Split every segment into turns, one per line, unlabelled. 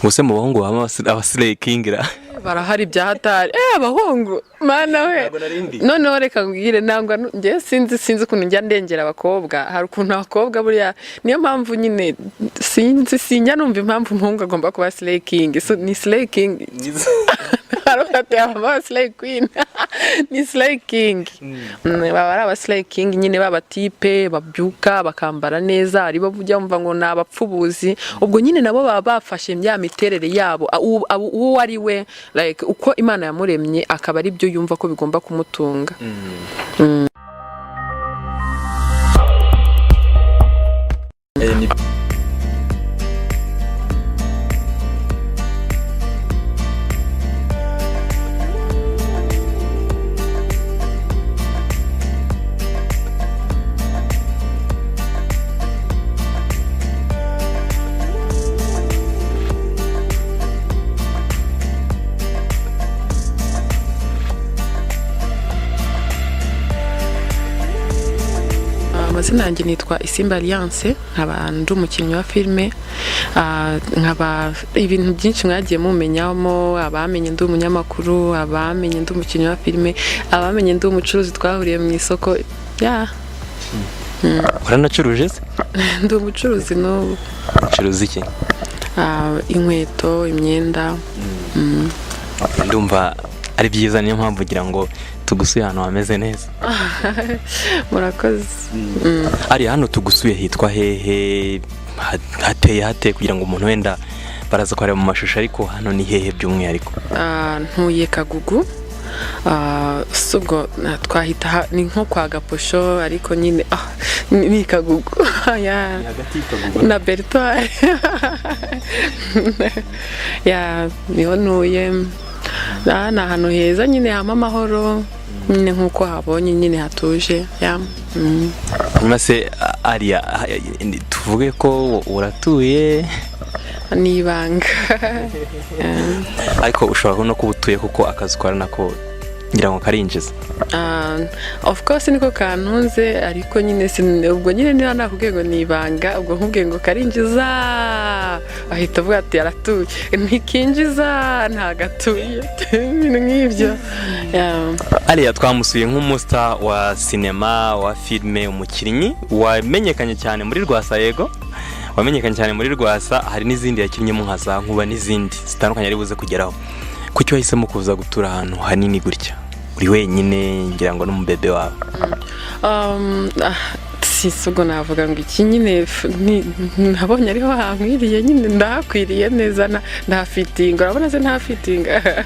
Ubuse mu bahungu habamo aba slay king ra?
Barahari bya hatari. Abahungu, mana we!
Ntabwo nari ndi.
Noneho reka nkubwire, ntabwo njye sinzi ukuntu njya ndengera abakobwa. Hari ukuntu abakobwa buriya, niyo mpamvu nyine sinzi, sinjya numva impamvu umuhungu agomba kuba slay king. So, ni slay king, arufate aba slay queen, ni slay king. Baba ari aba slay king nyine, b'abatipe babyuka bakambara neza, aribo ujya wumva ngo ni abapfubuzi. Ubwo nyine nabo baba bafashe ya miterere yabo, uwo ari we, like uko Imana yamuremye, akaba ari byo yumva ko bigomba kumutunga. Amazina yanjye nitwa Isimbi Alliance, nkaba ndi umukinnyi wa filime, nkaba ibintu byinshi mwagiye mumenyamo: abamenye ndi umunyamakuru, abamenye ndi umukinnyi wa filime, abamenye ndi umucuruzi, twahuriye mu isoko ya.
Uranacuruje se?
Ndi umucuruzi n'ubu.
Ucuruza iki?
Inkweto, imyenda.
Ndumva ari byiza, niyo mpamvu ugira ngo tugusuye ahantu hameze neza.
Murakoze.
Ari hano tugusuye hitwa hehe? Hateye hate? Kugira ngo umuntu wenda baraza kureba mu mashusho, ariko hano ni hehe by'umwihariko?
Ntuye Kagugu. Si ubwo twahita ni nko kwa Gaposho, ariko nyine ni Kagugu ya na Beritwari ya, niho ntuye. Ni ahantu heza nyine, hama amahoro nyine, nk'uko habonye nyine hatuje ya.
Hanyuma se ariya tuvuge ko uratuye?
Ni ibanga.
Ariko ushobora no kuba utuye kuko akazi ukora nako ngira ngo karinjiza.
Of course niko kantunze, ariko nyine ubwo nyine niba nakubwiye ngo ni ibanga, ubwo nkubwiye ngo karinjiza, ahita avuga ati aratuye, ntikinjiza ntago atuye, ibintu nk'ibyo. Yeah.
Ariya twamusuye nk'umustar wa sinema, wa filime, umukinnyi wamenyekanye cyane muri Rwasa. Yego, wamenyekanye cyane muri Rwasa, hari n'izindi yakinnyemo nka za Nkuba n'izindi zitandukanye ari buze kugeraho. Kuki wahisemo kuza gutura ahantu hanini gutya, uri wenyine, ngira ngo n'umubebe wawe?
Si ubwo navuga ngo iki nyine nabonye ariho hankwiriye nyine, ndahakwiriye neza, ndahafitinga, urabona se ntahafitinga?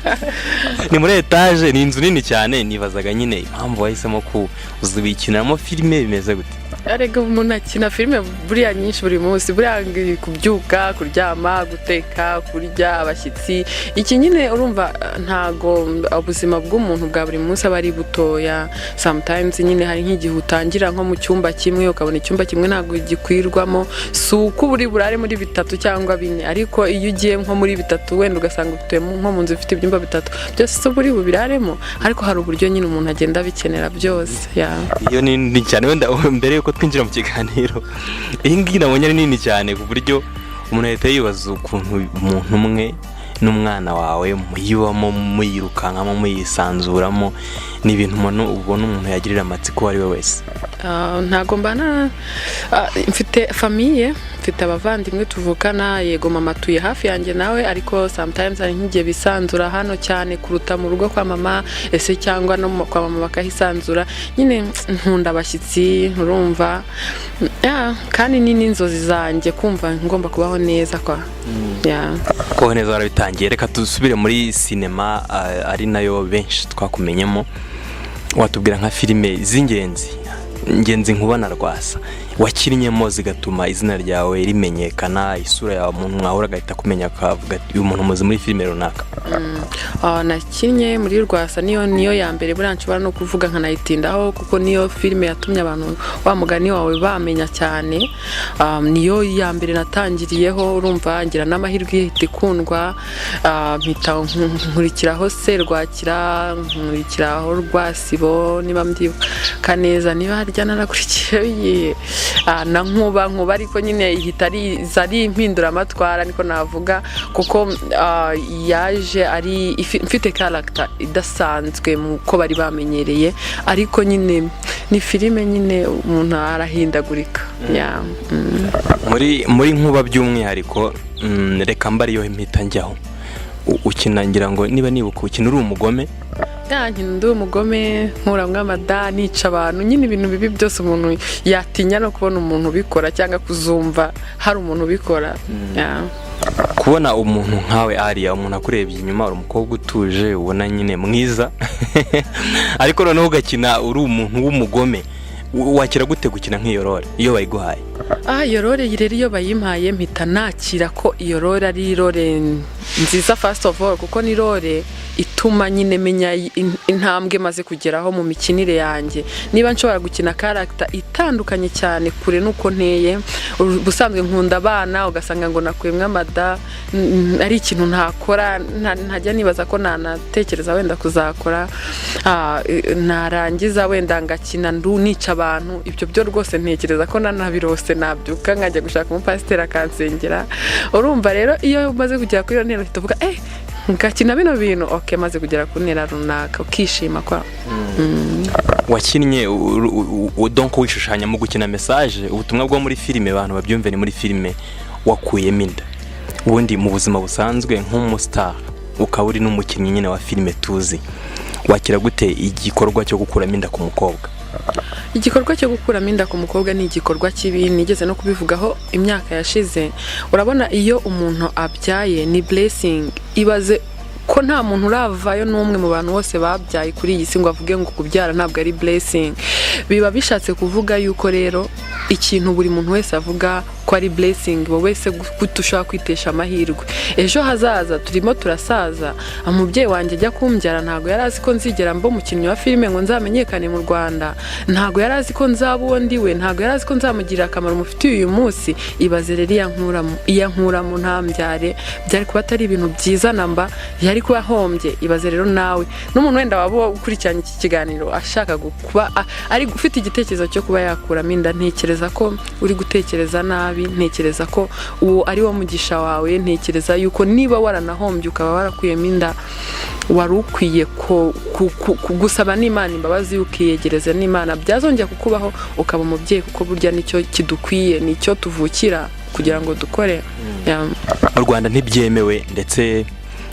Ni muri etaje, ni inzu nini cyane. Nibazaga nyine impamvu wahisemo kuza wikiniramo filime, bimeze gute?
Arega umuntu akina filime buriya nyinshi buri munsi, buriya kubyuka, kuryama, guteka, kurya, abashyitsi, iki nyine urumva ntago ubuzima bw'umuntu bwa buri munsi aba ari butoya. Sometimes nyine hari nk'igihe utangira nko mu cyumba kimwe, ukabona icyumba kimwe ntabwo gikwirwamo. Si uko uri burare muri bitatu cyangwa bine, ariko iyo ugiye nko muri bitatu wenda ugasanga utuye nko mu nzu ifite ibyumba bitatu byose, si uri bubiraremo, ariko hari uburyo nyine umuntu agenda abikenera byose ya.
Iyo ni nini cyane. Wenda mbere yuko twinjira mu kiganiro, iyi ngiyi nabonye ari nini cyane ku buryo umuntu ahita yibaza ukuntu umuntu umwe n'umwana wawe muyibamo, muyirukankamo, muyisanzuramo. Ni ibintu umuntu ubona umuntu yagirira amatsiko uwo ari we wese.
Ntago mbana, mfite famille, mfite abavandimwe tuvukana. Yego, mama atuye hafi yanjye nawe, ariko sometimes hari nk'igihe bisanzura hano cyane kuruta mu rugo kwa mama, ese cyangwa no kwa mama bakahisanzura nyine. Nkunda abashyitsi, urumva. Yeah, kandi ni n'inzozi zanjye kumva ngomba kubaho neza kwa, yeah.
Kubaho neza warabitangiye. Reka dusubire muri sinema, ari nayo benshi twakumenyemo. Watubwira nka filime z'ingenzi ingenzi, Nkuba na Rwasa, wakinnyemo zigatuma izina ryawe rimenyekana, isura yawe, umuntu mwahura agahita akumenya, akavuga ati uyu muntu muzi muri filime runaka?
Nakinnye muri Rwasa, niyo ya mbere buriya nshobora no kuvuga nkanayitindaho, kuko niyo filime yatumye abantu, wa mugani wawe, bamenya cyane. Niyo ya mbere natangiriyeho, urumva ngira n'amahirwe ihita ikundwa. Mpita nkurikiraho Serwakira, nkurikiraho Rwasibo, niba mbyibuka neza, niba harya narakurikiyeho iyihe. Na Nkuba. Nkuba ariko nyine ihita ari impinduramatwara, niko navuga, kuko yaje ari mfite character idasanzwe mu ko bari bamenyereye, ariko nyine ni filime nyine umuntu arahindagurika. Yeah.
Muri Nkuba by'umwihariko, reka mba ariyo mpita njyaho. Ukina, ngira ngo niba nibuka, ukina uri umugome.
Yeah, nkina ndi umugome, nkuramwo amada, nica abantu, nyine ibintu bibi byose umuntu yatinya no kubona umuntu ubikora cyangwa kuzumva hari umuntu ubikora. Yeah.
Kubona umuntu nkawe Alliah, umuntu akurebye inyuma, uri umukobwa utuje, ubona nyine mwiza, ariko noneho ugakina uri umuntu w'umugome, wakira gute gukina nk'iyo role iyo bayiguhaye?
Iyo role rero iyo bayimpaye, mpita nakira ko iyo role ari role nziza, first of all kuko ni role ituma nyine menya intambwe maze kugeraho mu mikinire yanjye. Niba nshobora gukina character itandukanye cyane kure n'uko nteye ubusanzwe, nkunda abana, ugasanga ngo nakuyemo amada, ari ikintu ntakora, ntajya nibaza ko nanatekereza wenda kuzakora. Narangiza wenda ngakina ndu nica abantu, ibyo byo rwose ntekereza ko nanabirose nabyuka nkajya gushaka umupasiteri akansengera. Urumva rero, iyo umaze kugera kuri iyo ntera uhita uvuga: "Ngakina bino bintu, ok, maze kugera ku ntera runaka", ukishima kwa.
Wakinnye donc wishushanya mu gukina message, ubutumwa bwo muri filime, abantu babyumve, ni muri filime wakuyemo inda. Ubundi mu buzima busanzwe, nk'umustar, ukaba uri n'umukinnyi nyine wa filime tuzi, wakira gute igikorwa cyo gukuramo inda ku mukobwa?
Igikorwa cyo gukuramo inda ku mukobwa ni igikorwa kibi, nigeze no kubivugaho imyaka yashize. Urabona, iyo umuntu abyaye ni blessing. Ibaze ko nta muntu uravayo n'umwe mu bantu bose babyaye kuri iyi si ngo avuge ngo kubyara ntabwo ari blessing. Biba bishatse kuvuga yuko rero ikintu buri muntu wese avuga ko ari blessing, wowe wese gute ushobora kwitesha amahirwe ejo hazaza? Turimo turasaza. Umubyeyi wanjye ajya kumbyara ntabwo yari azi ko nzigera mba umukinnyi wa filime ngo nzamenyekane mu Rwanda, ntabwo yari azi ko nzaba uwo ndi we, ntabwo yari azi ko nzamugirira akamaro mufitiye uyu munsi. Ibaze rero iyo ankuramo ntambyare, byari kuba atari ibintu byiza namba, yari kuba ahombye. Ibaze rero nawe n'umuntu wenda waba ukurikiranye iki kiganiro ashaka kuba ari ufite igitekerezo cyo kuba yakuramo inda, ntekereza ko uri gutekereza nabi. Ntekereza ko uwo ari wo mugisha wawe. Ntekereza yuko niba waranahombye ukaba warakuyemo inda, wari ukwiye gusaba n'Imana imbabazi, ukiyegereza n'Imana, byazongera kukubaho ukaba umubyeyi, kuko burya nicyo kidukwiye, nicyo tuvukira kugira ngo dukore. Yeah.
Mu Rwanda ntibyemewe, ndetse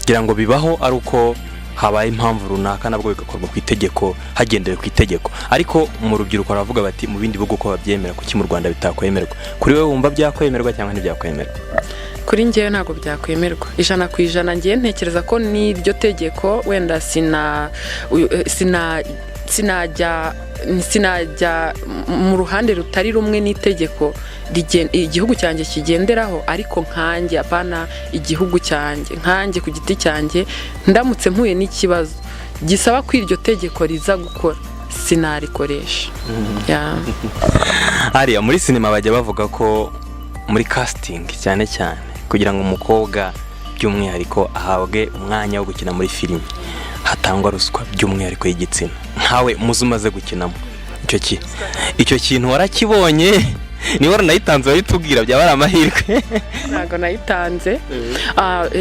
ngira ngo bibaho ari uko habaye impamvu runaka, nabwo bigakorwa ku itegeko, hagendewe ku itegeko. Ariko mu rubyiruko baravuga bati: "Mu bindi bihugu ko babyemera, kuki mu Rwanda bitakwemerwa?" Kuri wowe wumva byakwemerwa cyangwa ntibyakwemera?
Kuri njyewe ntabwo byakwemerwa 100%. Njyewe ntekereza ko n'iryo tegeko wenda sina uyu- eh, sina sinajya sinajya mu ruhande rutari rumwe n'itegeko igihugu cyanjye kigenderaho, ariko nkanjye, apana igihugu cyanjye, nkanjye ku giti cyanjye, ndamutse mpuye n'ikibazo gisaba ko iryo tegeko riza gukora, sinarikoresha. Yeah.
Hariya muri sinema bajya bavuga ko muri casting cyane cyane, kugira ngo umukobwa by'umwihariko ahabwe umwanya wo gukina muri filime, hatangwa ruswa by'umwihariko y'igitsina. Nkawe muzi umaze gukinamo, icyo kintu warakibonye? Niba waranayitanze wabitubwira, byaba ari amahirwe.
Ntabwo nayitanze.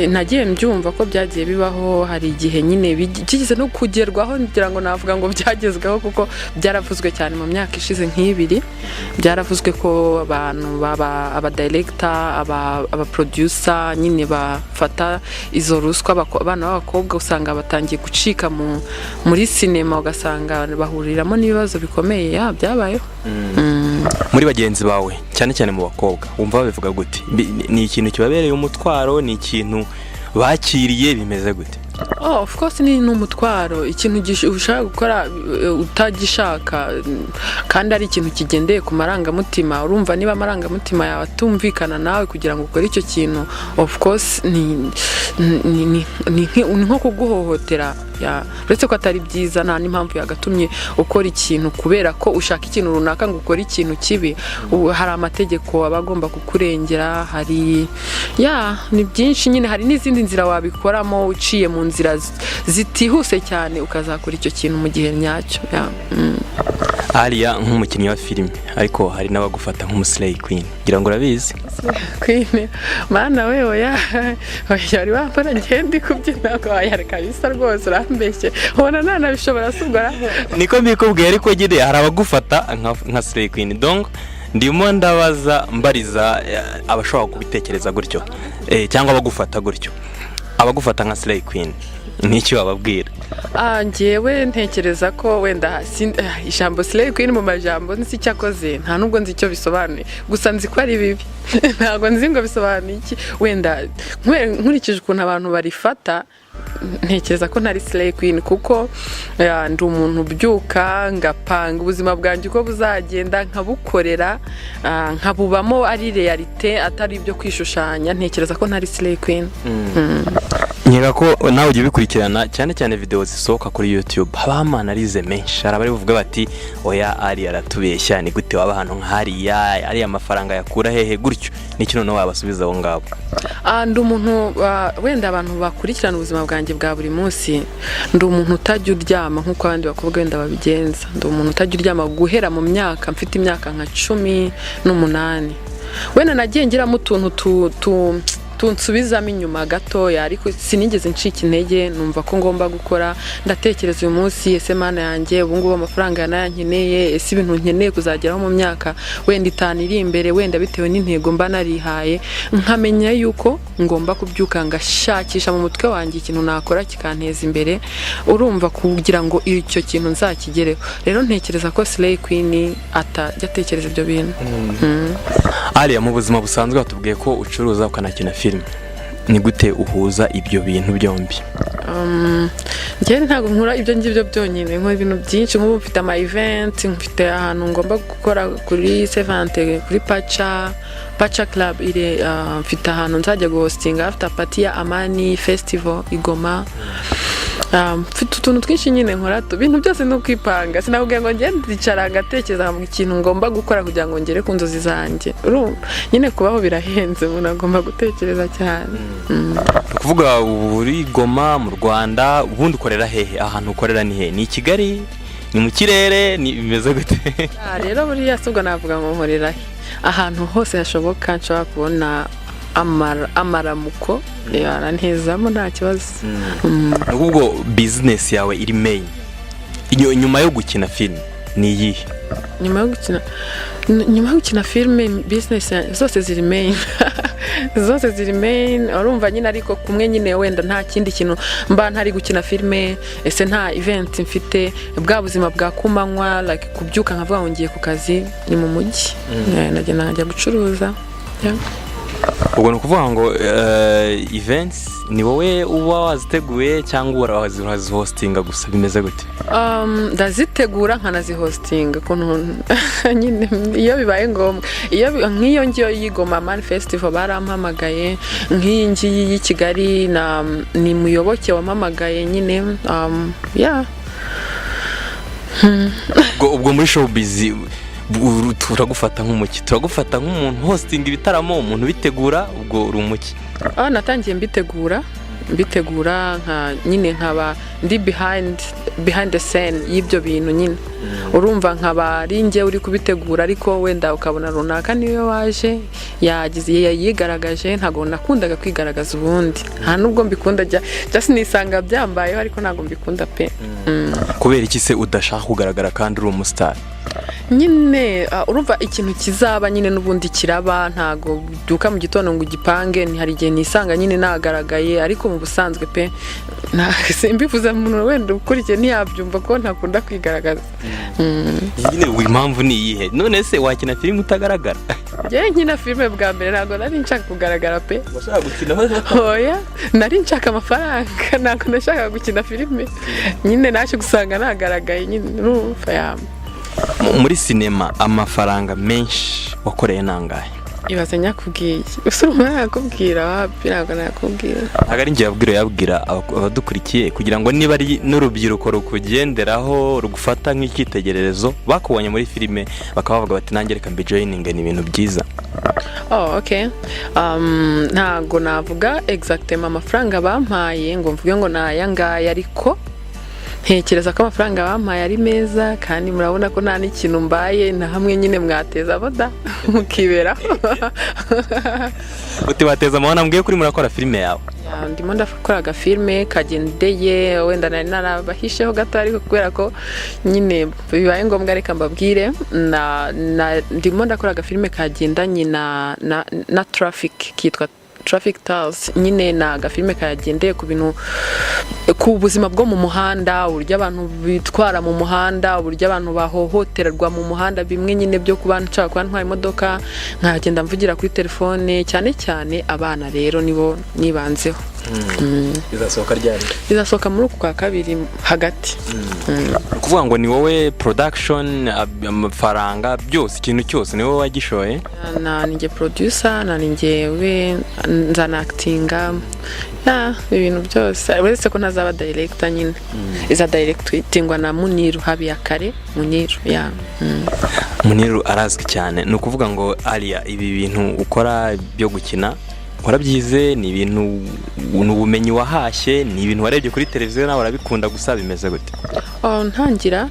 Nagiye mbyumva ko byagiye bibaho. Hari igihe nyine byigeze no kugerwaho, ngira ngo navuga ngo byagezweho, kuko byaravuzwe cyane mu myaka ishize nk'ibiri. Byaravuzwe ko abantu baba abadirector, aba producer nyine bafata izo ruswa. Abana b'abakobwa usanga batangiye gucika muri sinema, ugasanga bahuriramo n'ibibazo bikomeye. Yeah, byabayeho.
Muri bagenzi bawe, cyane cyane mu bakobwa, wumva babivuga gute? Ni ikintu kibabereye umutwaro? Ni ikintu bakiriye? Bimeze gute?
Oh, of course ni umutwaro. Ikintu ushaka gukora utagishaka, kandi ari ikintu kigendeye ku marangamutima, urumva niba amarangamutima yawe atumvikana nawe kugira ngo ukore icyo kintu, of course ni nko kuguhohotera. Ya, uretse ko atari byiza, nta n'impamvu yagatumye ukora ikintu kubera ko ushaka ikintu runaka ngo ukore ikintu kibi. Ubu hari amategeko aba agomba kukurengera, hari, ya, ni byinshi nyine, hari n'izindi nzira wabikoramo uciye mu nzira zitihuse cyane, ukazakora icyo kintu mu gihe nyacyo. Ya.
Alliah, nk'umukinnyi wa filime, ariko hari n'abagufata nk'umu slay queen, ngira ngo urabizi.
Queen, mana we, oya oya, wari wambara ngende kubyina ngo wayareka bisa rwose, urambeshye, ubona ntanabishobora si ubwo
Niko mbikubwiye, ariko nyine hari abagufata nka slay queen. Donc ndimo ndabaza, mbariza abashobora kubitekereza gutyo, cyangwa abagufata gutyo, abagufata nka slay queen, n'icyo wababwira?
Ah, njyewe ntekereza ko wenda ijambo slay queen mu majambo nzi icyo akoze, nta nubwo nzi icyo bisobanuye, gusa nzi ko ari bibi. Ntabwo nzi ngo bisobanuye iki. Wenda nkurikije ukuntu abantu barifata, ntekereza ko ntari slay queen, kuko ndi umuntu ubyuka ngapanga ubuzima bwanjye uko buzagenda, nkabukorera, nkabubamo ari réalité, atari ibyo kwishushanya. Ntekereza ko ntari slay queen.
Nkeka ko nawe ujya ubikurikirana, cyane cyane videwo zisohoka kuri YouTube, habaho ama analyse menshi. Hari abari buvuga bati: "Oya, ari aratubeshya, ni gute waba ahantu nk'hariya, ariya mafaranga yakura hehe?" Gutyo n'iki noneho wabasubiza abo ngabo?
Ndi umuntu, wenda abantu bakurikirana ubuzima bwanjye bwa buri munsi, ndi umuntu utajya uryama nk'uko abandi bakobwa wenda babigenza. Ndi umuntu utajya uryama guhera mu myaka, mfite imyaka nka 18. Wenda nagiye ngiramo utuntu tunsubizamo inyuma gatoya, ariko sinigeze ncika intege. Numva ko ngomba gukora. Ndatekereza uyu munsi: ese Mana yanjye, ubu ngubu amafaranga nayo nkeneye? Ese ibintu nkeneye kuzageraho mu myaka wenda 5 iri imbere, wenda bitewe n'intego mba narihaye, nkamenya yuko ngomba kubyuka ngashakisha mu mutwe wanjye ikintu nakora kikanteza imbere, urumva, kugira ngo icyo kintu nzakigereho. Rero ntekereza ko slay queen atajya atekereza ibyo bintu.
Alliah, mu buzima busanzwe watubwiye ko ucuruza ukanakina filime. Ni gute uhuza ibyo bintu byombi?
Njyewe ntabwo nkora ibyo ngibyo byonyine, nkora ibintu byinshi. Nk'ubu mfite ama event, mfite ahantu ngomba gukora kuri Sevante, kuri Pacha Club ire, mfite ahantu nzajya guhostinga after party ya Amani Festival i Goma. Mfite utuntu twinshi nyine nkora. Ibintu byose ni ukwipanga. Sinakubwira ngo ngende, ndicara ngatekereza mu ikintu ngomba gukora kugira ngo ngere ku nzozi zanjye. Urumva nyine kubaho birahenze, umuntu agomba gutekereza cyane.
Ni ukuvuga ubu uri Goma mu Rwanda, ubundi ukorera hehe? Ahantu ukorera ni hehe? Ni i Kigali, ni mu kirere, ni bimeze gute?
Ah, rero buriya si ubwo navuga ngo nkorera he. Ahantu hose hashoboka nshobora kubona amaramuko yarantezamo, nta kibazo.
Ni ukuvuga business yawe iri main nyuma yo gukina filime ni iyihe?
Nyuma yo gukina filime, business zose ziri main, zose ziri main. Urumva nyine, ariko kumwe nyine wenda nta kindi kintu mba ntari gukina filime, ese nta event mfite, bwa buzima bwa kumanywa, like kubyuka nkavuga ngo ngiye ku kazi, ni mu mujyi. Nagenda nkajya gucuruza. Yeah.
Ubwo ni ukuvuga ngo events ni wowe uba waziteguye cyangwa urazihostinga gusa? Bimeze gute?
Ndazitegura nkanazihostinga ukuntu nyine iyo bibaye ngombwa. Iyo nk'iyo ngiyo y'i Goma Amani Festival barampamagaye, nk'iyi ngiyi y'i Kigali na ni Muyoboke wampamagaye nyine, yeah.
Ubwo muri showbiz turagufata nk'umuki? Turagufata nk'umuntu hostinga ibitaramo, umuntu ubitegura? Ubwo uri umuki?
Ah, natangiye mbitegura nka nyine nkaba ndi behind the scene y'ibyo bintu nyine, urumva, nkaba ari njye uri kubitegura, ariko wenda ukabona runaka niwe waje yagize yigaragaje. Ntabwo nakundaga kwigaragaza ubundi, nta nubwo mbikunda, just nisanga byambayeho, ariko ntabwo mbikunda pe.
Kubera iki se udashaka kugaragara kandi uri umusitari?
Nyine urumva ikintu kizaba nyine n'ubundi kiraba, ntago ubyuka mu gitondo ngo ugipange. Ni hari igihe nisanga nyine nagaragaye, ariko mu busanzwe pe simbivuze, umuntu wenda ukurikiye ntiyabyumva ko ntakunda kwigaragaza.
Nyine impamvu ni iyihe? None se wakina filime utagaragara?
Njyewe nkina filime bwa mbere ntabwo nari nshaka kugaragara pe.
Washaka gukina?
Oya, nari nshaka amafaranga, ntabwo nashakaga gukina filime. Nyine naje gusanga nagaragaye nyine, urumva ya.
Muri sinema amafaranga menshi wakoreye ni angahe?
Ibaze nyakubwiye, ese urumva nakubwira? Wapi, ntabwo nakubwira.
Ntabwo ari njye yabwira, yabwira abadukurikiye kugira ngo niba ari n'urubyiruko rukugenderaho, rugufata nk'icyitegererezo, bakubonye muri filime bakaba bavuga bati: "Nanjye reka mbijoyininge, ni ibintu byiza."
Oh, okay. Ntabwo navuga exactement amafaranga bampaye ngo mvuge ngo ni aya ngaya, ariko ntekereza ko amafaranga bampaye ari meza, kandi murabona ko nta n'ikintu mbaye na hamwe. Nyine mwateza boda mukiberaho.
Uti bateza amabona, mbwiye kuri murakora filime yawe.
Ya, ndimo ndakora agafilme kagendeye, wenda nari narabahisheho gato, ariko kubera ko nyine bibaye ngombwa reka mbabwire. Na ndimo ndakora agafilme kagendanye na traffic, kitwa Traffic Tales. Nyine ni agafilme kagendeye ku bintu, ku buzima bwo mu muhanda, uburyo abantu bitwara mu muhanda, uburyo abantu bahohoterwa mu muhanda, bimwe nyine byo kuba nshaka kuba ntwaye imodoka nkagenda mvugira kuri telefone, cyane cyane abana rero nibo nibanzeho.
Izasohoka ryari?
Izasohoka muri uku kwa kabiri hagati.
Ni ukuvuga ngo ni wowe production, amafaranga byose, ikintu cyose ni wowe wagishoye?
Na ninjye producer, na ninjyewe nzana actinga, ya, ibintu byose, uretse ko ntazaba director. Nyine iza directingwa na Muniru Habiyakare Muniru, ya.
Muniru arazwi cyane. Ni ukuvuga ngo Alliah, ibi bintu ukora byo gukina warabyize? Ni ibintu, ni ubumenyi wahashye? Ni ibintu warebye kuri televiziyo nawe urabikunda gusa? Bimeze gute?
Oh, ntangira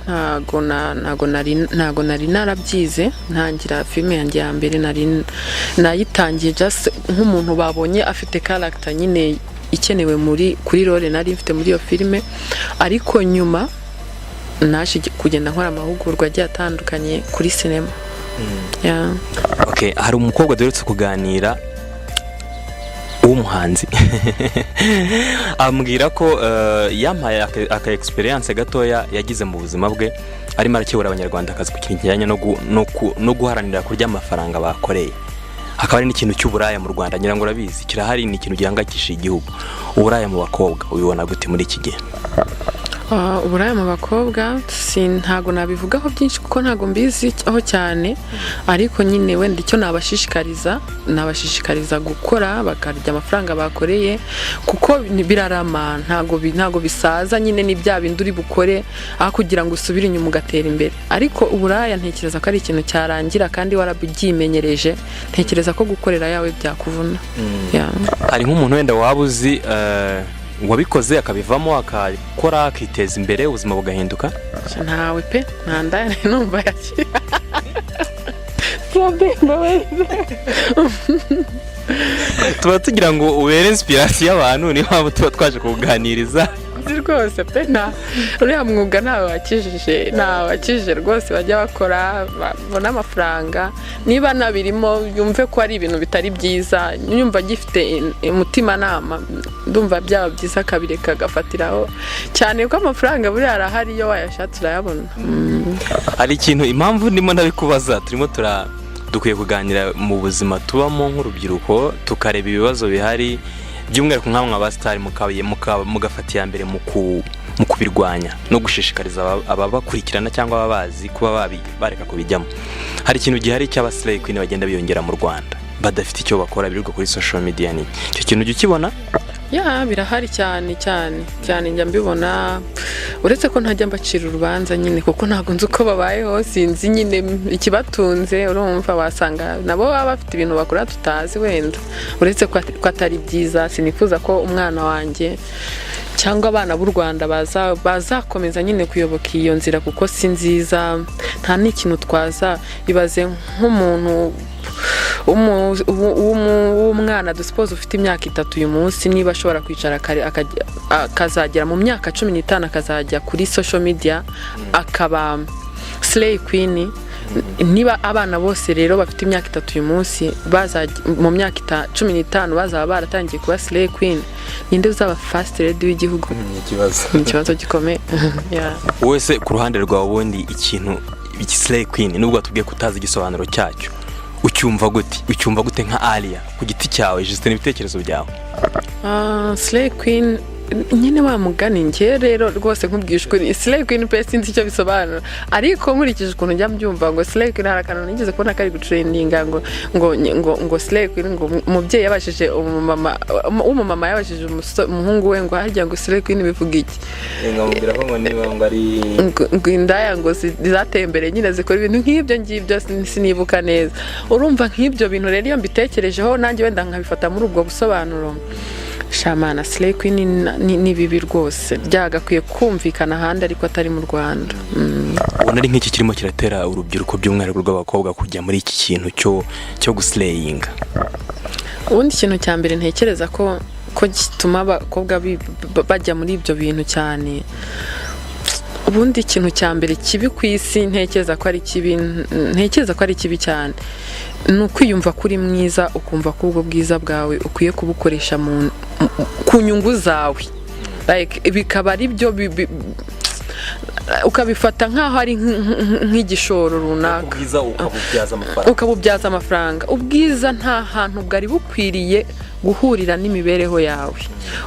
ntago nari narabyize. Ntangira filime yanjye ya mbere nari nayitangiye just nk'umuntu babonye afite character nyine ikenewe muri kuri role nari mfite muri iyo filime, ariko nyuma naje kugenda nkora amahugurwa agiye atandukanye kuri sinema, yeah.
Okay, hari umukobwa duherutse kuganira w'umuhanzi, ambwira ko yampaye aka experience gatoya yagize mu buzima bwe, arimo arakebura Abanyarwandakazi ku kintu kijyanye no guharanira kurya amafaranga bakoreye. Hakaba hari n'ikintu cy'uburaya mu Rwanda, ngira ngo urabizi, kirahari, ni ikintu gihangayikishije igihugu. Uburaya mu bakobwa ubibona gute muri iki gihe?
Ah, uburaya mu bakobwa si ntago nabivugaho byinshi kuko ntago mbizi aho cyane, ariko nyine wenda icyo nabashishikariza gukora bakarya amafaranga bakoreye, kuko birarama, ntago bisaza. Nyine ni bya bindi uri bukore aho kugira ngo usubire inyuma ugatera imbere. Ariko uburaya ntekereza ko ari ikintu cyarangira kandi warabyimenyereje. Ntekereza ko gukorera yawe byakuvuna. Yeah.
Hari nk'umuntu wenda waba uzi wabikoze akabivamo, akakora, akiteza imbere, ubuzima bugahinduka?
Ntawe pe, nta ndaya numva yakira. Sabe, mbabarira.
Tuba tugira ngo ubere inspiration y'abantu, niyo mpamvu tuba twaje kukuganiriza.
Nzi rwose pe, nta uriya mwuga ntawe wakijije rwose. Bajya bakora babona amafaranga, niba nabirimo yumve ko ari ibintu bitari byiza, yumva agifite umutimanama, ndumva byaba byiza akabireka, agafatiraho cyane ko amafaranga buriya arahari, iyo wayashatse urayabona.
Hari ikintu, impamvu ndimo ndabikubaza, turimo dukwiye kuganira mu buzima tubamo nk'urubyiruko, tukareba ibibazo bihari, by'umwihariko nk'amwe abasitari mugafata iya mbere mu kubirwanya no gushishikariza ababakurikirana cyangwa ababazi kuba bareka kubijyamo. Hari ikintu gihari cy'aba slay queen bagenda biyongera mu Rwanda, badafite icyo bakora, birirwa kuri social media. Ni icyo kintu ujya ukibona?
Ya, birahari cyane cyane cyane, njya mbibona, uretse ko ntajya mbacira urubanza nyine kuko ntabwo nzi uko babayeho, sinzi nyine ikibatunze. Urumva wasanga nabo baba bafite ibintu bakora tutazi wenda, uretse ko atari byiza. Sinifuza ko umwana wanjye cyangwa abana b'u Rwanda bazakomeza nyine kuyoboka iyo nzira, kuko si nziza, nta n'ikintu twaza. Ibaze nk'umuntu w'umwana dusipoze ufite imyaka 3 uyu munsi, niba ashobora kwicara kare akazagera mu myaka 15 akazajya kuri social media akaba slay queen. Niba abana bose rero bafite imyaka 3 uyu munsi mu myaka 15 bazaba baratangiye kuba slay queen, ninde uzaba first lady w'igihugu?
Ni ikibazo.
Ni ikibazo gikomeye. Yeah.
Wowe se ku ruhande rwawe, ubundi ikintu iki slay queen, nubwo watubwiye ko utazi igisobanuro cyacyo, Ucyumva gute? Ucyumva gute nka Alia ku giti cyawe? Justin, ibitekerezo byawe.
Ah, slay queen nyine, wa mugani, njye rero rwose nkubwije ukuri, slay queen pe sinzi icyo bisobanura, ariko nkurikije ukuntu njya mbyumva ngo slay queen, hari akantu nigeze kubona kari gutrendinga ngo slay queen, ngo umubyeyi yabashije umumama, w'umumama yabashije umuhungu we ngo harya ngo slay queen bivuga iki?
Ngamubwira ko ngo niba ngo ari
ngo indaya ngo zateye imbere nyine, zikora ibintu nk'ibyo ngibyo, sinibuka neza. Urumva nk'ibyo bintu rero, iyo mbitekerejeho nanjye wenda nkabifata muri ubwo busobanuro, shamana, slay queen ni bibi rwose, byagakwiye kumvikana ahandi ariko atari mu Rwanda.
Ubona ari nk'iki kirimo kiratera urubyiruko, by'umwihariko rw'abakobwa, kujya muri iki kintu cyo guslayinga?
Ubundi ikintu cya mbere ntekereza ko gituma abakobwa bajya muri ibyo bintu cyane, ubundi ikintu cya mbere kibi ku isi ntekereza ko ari kibi, ntekereza ko ari kibi cyane, ni ukwiyumva ko uri mwiza, ukumva ko ubwo bwiza bwawe ukwiye kubukoresha ku nyungu zawe, like bikaba ari byo ukabifata nk'aho ari nk'igishoro runaka.
Ubwiza ukabubyaza amafaranga.
Ukabubyaza amafaranga. Ubwiza nta hantu bwari bukwiriye guhurira n'imibereho yawe.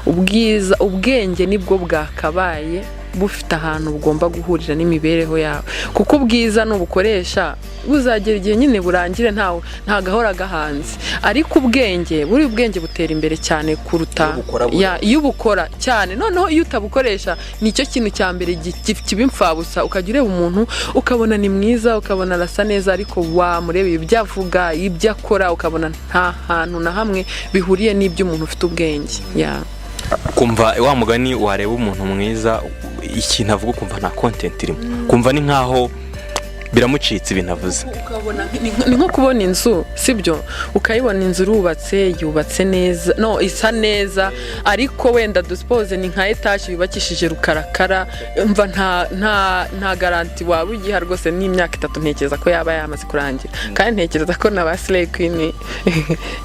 Ubwiza, ubwenge nibwo bwakabaye bufite ahantu bugomba guhurira n'imibereho yawe, kuko ubwiza nubukoresha buzagera igihe nyine burangire, ntawe nta gahora gahanze, ariko ubwenge, buri ubwenge butera imbere cyane kuruta
Iyo ubukora
Ya, iyo ubukora cyane. Noneho iyo utabukoresha, nicyo kintu cya mbere kiba imfabusa. Ukajya ureba umuntu ukabona ni mwiza, ukabona arasa neza, ariko wamureba ibyo avuga, ibyo akora, ukabona nta hantu na hamwe bihuriye n'iby'umuntu ufite ubwenge, ya.
Kumva wa mugani, wareba umuntu mwiza, ikintu avuga ukumva nta content irimo, kumva ni nkaho biramucitse ibintu avuze.
Ukabona ni nko kubona inzu, sibyo? Ukayibona inzu irubatse, yubatse neza, no isa neza, ariko wenda dusuppose ni nka etaje yubakishije rukarakara, mva nta garantie waba ugiha rwose n'imyaka 3 ntekereza ko yaba yamaze kurangira. Kandi ntekereza ko na ba slay queen,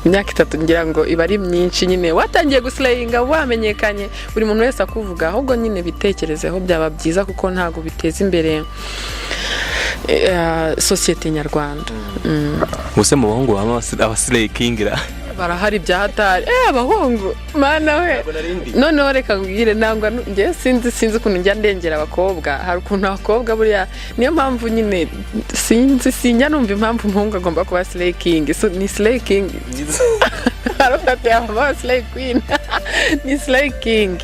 imyaka 3 ngira ngo iba ari myinshi nyine, watangiye guslayinga, wamenyekanye, buri muntu wese akuvuga. Ahubwo nyine bitekerezeho byaba byiza, kuko ntabwo biteza imbere sosiyete nyarwanda.
Ubuse mu bahungu babamo abaslay king ra?
Barahari bya hatari. Abahungu, mana we! Noneho reka nkubwire, nangwa njye sinzi ukuntu njya ndengera abakobwa. Hari ukuntu abakobwa buriya, niyo mpamvu nyine sinzi, sinjya numva impamvu umuhungu agomba kuba slay king. So, ni slay king arafata yaba slay queen, ni slay king.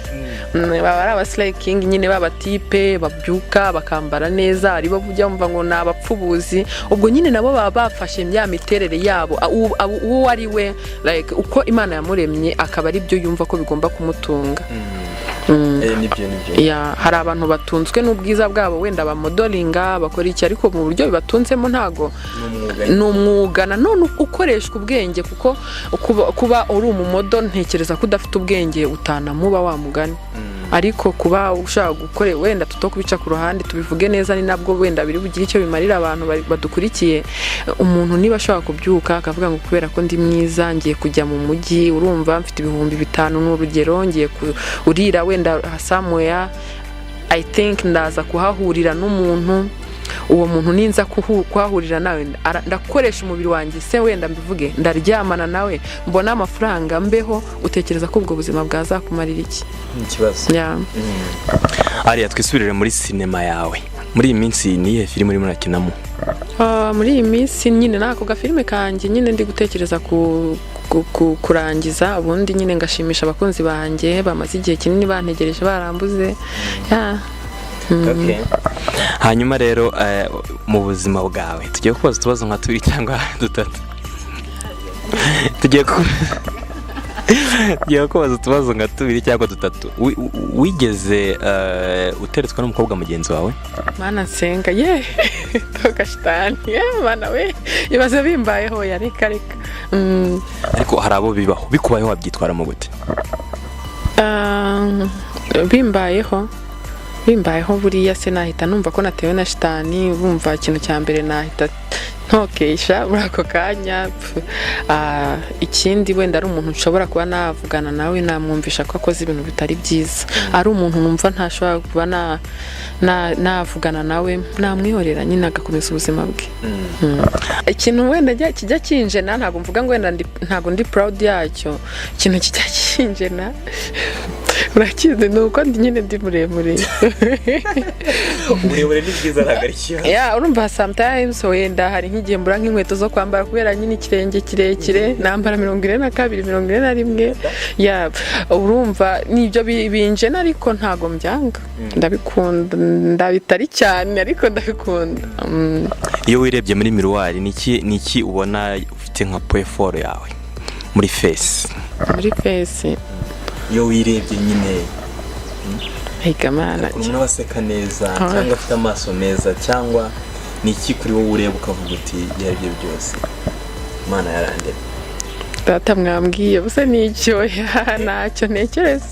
Baba ari aba slay king nyine, b'abatipe babyuka bakambara neza, aribo ujya wumva ngo ni abapfubuzi. Ubwo nyine nabo baba bafashe ya miterere yabo, uwo ari we, like uko Imana yamuremye, akaba ari byo yumva ko bigomba kumutunga.
Nibyo, nibyo.
Ya, hari abantu batunzwe n'ubwiza bwabo, wenda bamodelinga, bakora iki, ariko mu buryo bibatunzemo ntago ni umwuga nanone ukoreshwa ubwenge, kuko kuba uri umumodel, ntekereza ko udafite ubwenge utanamuba wa mugani. Ariko kuba ushaka gukora, wenda tuto kubica ku ruhande, tubivuge neza, ni nabwo wenda biri bugire icyo bimarira abantu badukurikiye. Umuntu niba ashobora kubyuka akavuga ngo kubera ko ndi mwiza ngiye kujya mu mujyi, urumva mfite 5000, ni urugero, ngiye kurira wenda somewhere, I think ndaza kuhahurira n'umuntu, uwo muntu ninza kuhahurira nawe ndakoresha umubiri wanjye, se wenda mbivuge, ndaryamana nawe mbona amafaranga mbeho. Utekereza ko ubwo buzima bwazakumarira iki?
Ikibazo.
Yeah.
Ariya, twisubirire muri sinema yawe. Muri iyi minsi ni iyihe filime urimo urakinamo?
Ah, muri iyi minsi nyine ni ako gafilime kanjye nyine ndi gutekereza kurangiza, ubundi nyine ngashimisha abakunzi banjye bamaze igihe kinini bantegereje, barambuze, yeah.
Hanyuma rero mu buzima bwawe, tugiye kubaza utubazo nka tubiri cyangwa dutatu. Tugiye kubaza utubazo nka tubiri cyangwa dutatu. Wigeze uteretswe n'umukobwa mugenzi wawe?
Mana nsenga ye, toka shitani ye! Mana we, ibaze bimbayeho! Ya, reka reka.
Ariko hari abo bibaho. Bikubayeho wabyitwaramo gute?
Ah, bimbayeho buriya se nahita numva ko natewe na shitani. Bumva ikintu cya mbere nahita ntokesha muri ako kanya. Ikindi wenda ari umuntu nshobora kuba navugana nawe, namwumvisha ko akoze ibintu bitari byiza. Ari umuntu numva ntashobora kuba navugana nawe, namwihorera nyine agakomeza ubuzima bwe. Ikintu wenda kijya kinjena, ntabwo mvuga ngo wenda ntabwo ndi proud yacyo, ikintu kijya kinjena urakizi, ni uko nyine ndi muremure.
Uburebure ni bwiza, ntabwo ari ikibazo.
Yeah, urumva sometimes wenda hari nk'igihe mbura nk'inkweto zo kwambara kubera nyine ikirenge kirekire, nambara 42, 41. Yeah, urumva nibyo binjena, ariko ntago mbyanga, ndabikunda. Ndabitari cyane, ariko ndabikunda.
Iyo wirebye muri miroir, ni iki ubona ufite nka point fort yawe muri face?
Muri face?
Iyo wirebye nyine.
Higamana.
Umuntu aba aseka neza cyangwa afite amaso meza, cyangwa ni iki kuri wowe ureba ukavuga uti: "Ibyo ari byo byose, Imana yarandemye"?
Data, mwambwiye buse n'icyo? Oya, ntacyo ntekereza.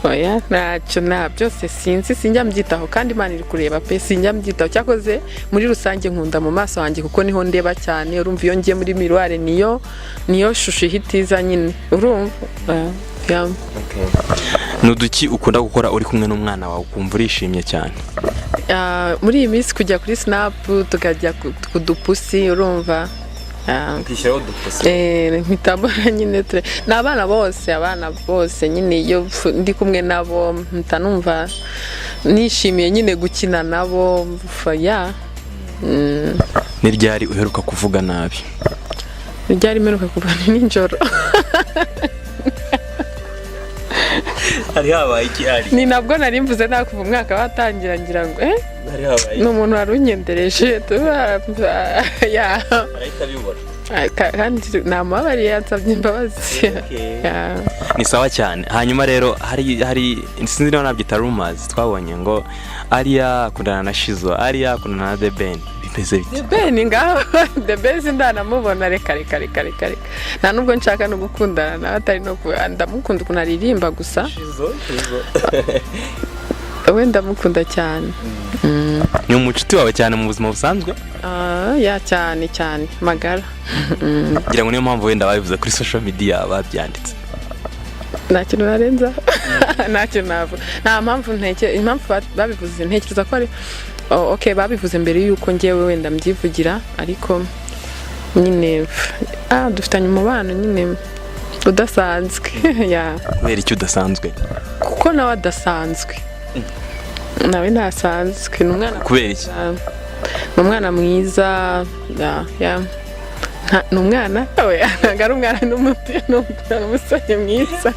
Oya, ntacyo, nta byose, sinzi, sinjya mbyitaho, kandi Imana iri kureba pe, sinjya mbyitaho. Cyakoze muri rusange nkunda mu maso hanjye kuko niho ndeba cyane. Urumva iyo ngiye muri miroir, niyo shusho ihita iza nyine, urumva. Yeah.
Ni uduki ukunda gukora uri kumwe n'umwana wawe ukumva urishimye cyane?
Muri iyi minsi kujya kuri Snap, tukajya ku dupusi, urumva.
Kwishyiraho udupusi?
Mpita mbona nyine ni abana bose nyine, iyo ndi kumwe nabo mpita numva nishimiye nyine gukina nabo ya.
Ni ryari uheruka kuvuga nabi?
Ryari mperuka kuva? Ni nijoro.
Hari habaye iki hari?
Ni nabwo nari mvuze nta kuva umwaka watangira, ngira ngo
Hari habaye?
Ni umuntu wari unyendereje ya.
Arahita abibona.
Kandi namubabariye, yansabye imbabazi. Yeah.
Ni sawa cyane. Hanyuma rero hari, sinzi niba nabyita rumors, twabonye ngo Alliah akundana na Shizzo, Alliah akundana na The Ben, bimeze bite?
The Ben ngaho, The Ben sindanamubona. Reka reka reka reka reka, nta nubwo nshaka no gukundana nawe, atari no ndamukunda ukuntu aririmba gusa.
Shizzo, Shizzo.
We ndamukunda cyane.
Ni umucuti wawe cyane mu buzima busanzwe?
Ah, yeah, cyane cyane, magara.
Ngira ngo niyo mpamvu wenda babivuze kuri social media, babyanditse.
Nta kintu narenza, nta kintu navuga, nta mpamvu impamvu babivuze, ntekereza ko ari, oh, okay, babivuze mbere y'uko ngewe wenda mbyivugira, ariko nyine dufitanye umubano nyine udasanzwe, yeah.
Kubera icyo udasanzwe?
Kuko nawe adasanzwe, nawe ntasanzwe, ni umwana.
Kubera iki?
Ni umwana mwiza, yeah. Ni umwana, oya, ntabwo ari umwana, ni umusore mwiza.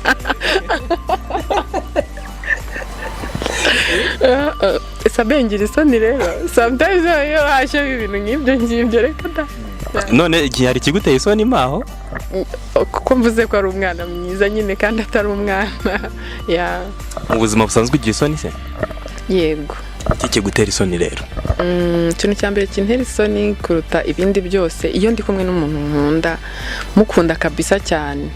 Sabe ngira isoni rero sometimes iyo hajeho ibintu nk'ibyo ngibyo, reka da.
None igihe hari ikiguteye isoni maho?
Kuko mvuze ko ari umwana mwiza nyine kandi atari umwana, yeah.
Mu buzima busanzwe ugira isoni se?
Yego.
Iki kigutera isoni rero?
Ikintu cya mbere kintera isoni kuruta ibindi byose, iyo ndi kumwe n'umuntu nkunda, mukunda kabisa cyane,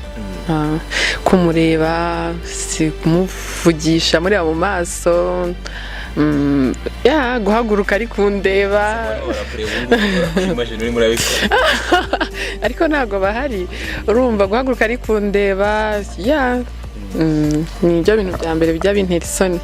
kumureba, si kumuvugisha, mureba mu maso, yeah, guhaguruka ari kundeba. Ariko ntabwo bahari, urumva guhaguruka ari kundeba, yeah, ni ibyo bintu bya mbere bijya bintera isoni.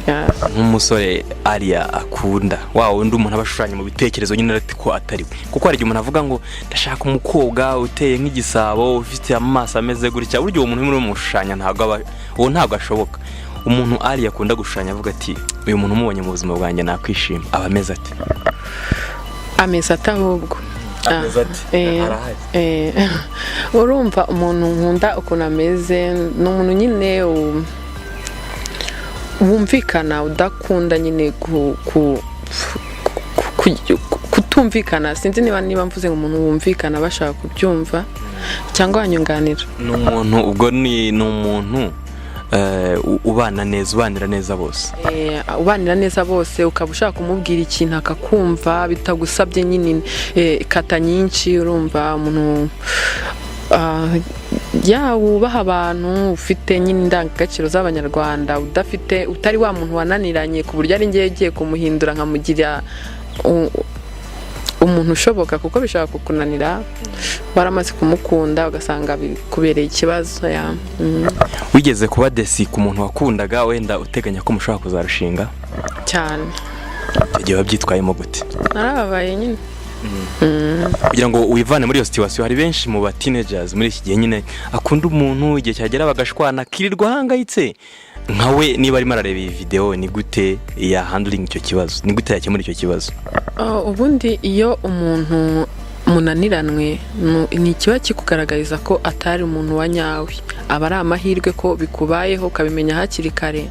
Yeah.
Nk'umusore Alliah akunda, wa wundi umuntu aba ashushanya mu bitekerezo nyine ariko atari we, kuko hari igihe umuntu avuga ngo ndashaka umukobwa uteye nk'igisabo, ufite amaso ameze gutya, burya uwo muntu urimo uramushushanya ntabwo aba uwo, ntabwo ashoboka. Umuntu Alliah akunda gushushanya avuga ati: "Uyu muntu umubonye mu buzima bwanjye nakwishima", aba ameze ate?
Ameze ate ahubwo?
Ameze ate?
Ah.
Arahari.
Urumva umuntu nkunda ukuntu ameze, ni umuntu nyine wumvikana, udakunda nyine kutumvikana. Sinzi niba mvuze ngo umuntu wumvikana bashaka kubyumva cyangwa wanyunganira.
Ni umuntu, ubwo ni umuntu ubana neza, ubanira neza bose.
Ubanira neza bose, ukaba ushaka kumubwira ikintu akakumva bitagusabye nyine kata nyinshi. Urumva umuntu ya wubaha abantu, ufite nyine indangagaciro z'Abanyarwanda, udafite, utari wa muntu wananiranye ku buryo ari ngewe ugiye kumuhindura nkamugira umuntu ushoboka, kuko bishobora kukunanira waramaze kumukunda, ugasanga bikubereye ikibazo ya.
Wigeze kuba déçu ku muntu wakundaga, wenda uteganya ko mushobora kuzarushinga?
Cyane.
Icyo gihe wabyitwayemo gute?
Narababaye nyine.
Kugira ngo wivane muri iyo situation, hari benshi mu ba teenagers muri iki gihe nyine akunda umuntu, igihe cyagera bagashwana, akirirwa ahangayitse. Nkawe niba arimo arareba iyi video, ni gute ya handling icyo kibazo? Ni gute yakemura icyo kibazo?
Oh, ubundi iyo umuntu munaniranwe ni ikiba kikugaragariza ko atari umuntu wa nyawe. Aba ari amahirwe ko bikubayeho ukabimenya hakiri kare.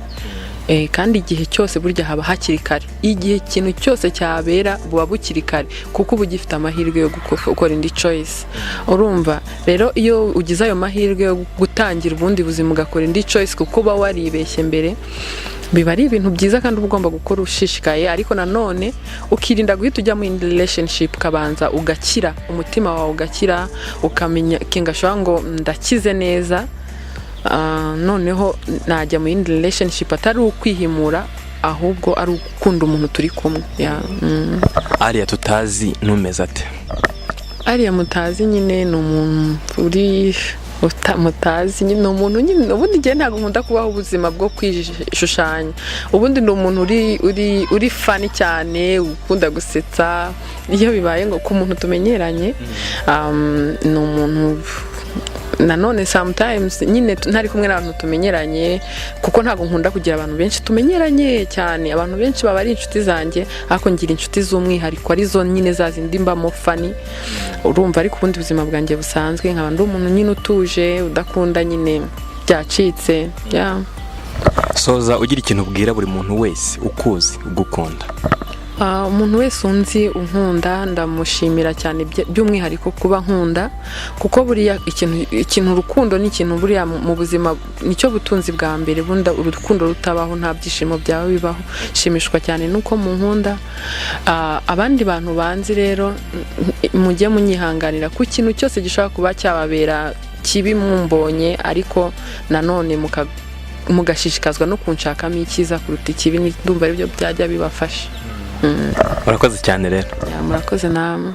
Kandi igihe cyose burya haba hakiri kare, igihe ikintu cyose cyabera buba bukiri kare, kuko uba ugifite amahirwe yo gukora indi choice. Urumva rero, iyo ugize ayo mahirwe yo gutangira ubundi buzima, ugakora indi choice kuko uba waribeshye mbere, biba ari ibintu byiza kandi uba ugomba gukora ushishikaye. Ariko nanone ukirinda guhita ujya mu indi relationship, ukabanza ugakira umutima wawe, ugakira, ukamenya kinga ngo ndakize neza. Noneho najya mu yindi relationship, atari ukwihimura, ahubwo ari ugukunda umuntu turi kumwe ya.
Ariya tutazi numeze ate?
Ariya mutazi nyine ni umuntu uri mutazi nyine, ni umuntu nyine. Ubundi njye ntabwo nkunda kubaho ubuzima bwo kwishushanya. Ubundi ni umuntu uri funny cyane, ukunda gusetsa iyo bibaye ngo ku muntu tumenyeranye. Ni umuntu nanone sometimes nyine ntari kumwe n'abantu tumenyeranye, kuko ntabwo nkunda kugira abantu benshi tumenyeranye cyane. Abantu benshi baba ari inshuti zanjye, ariko ngira inshuti z'umwihariko, arizo nyine za zindi mbamo funny, urumva. Ariko ubundi buzima bwanjye busanzwe nkaba ndi umuntu nyine utuje, udakunda nyine byacitse yeah.
Soza ugira ikintu ubwira buri muntu wese ukuzi, ugukunda.
Umuntu wese unzi, unkunda, ndamushimira cyane, by'umwihariko kuba nkunda, kuko buriya ikintu urukundo ni ikintu buriya mu buzima nicyo butunzi bwa mbere. Bundi urukundo rutabaho nta byishimo byawe bibaho. Nshimishwa cyane nuko munkunda. Abandi bantu banzi rero, mujye munyihanganira ku kintu cyose gishobora kuba cyababera kibi mumbonye, ariko nanone mugashishikazwa no kunshakamo icyiza kuruta ikibi. Ndumva aribyo byajya bibafasha.
Urakoze cyane rero.
Yeah, murakoze namwe.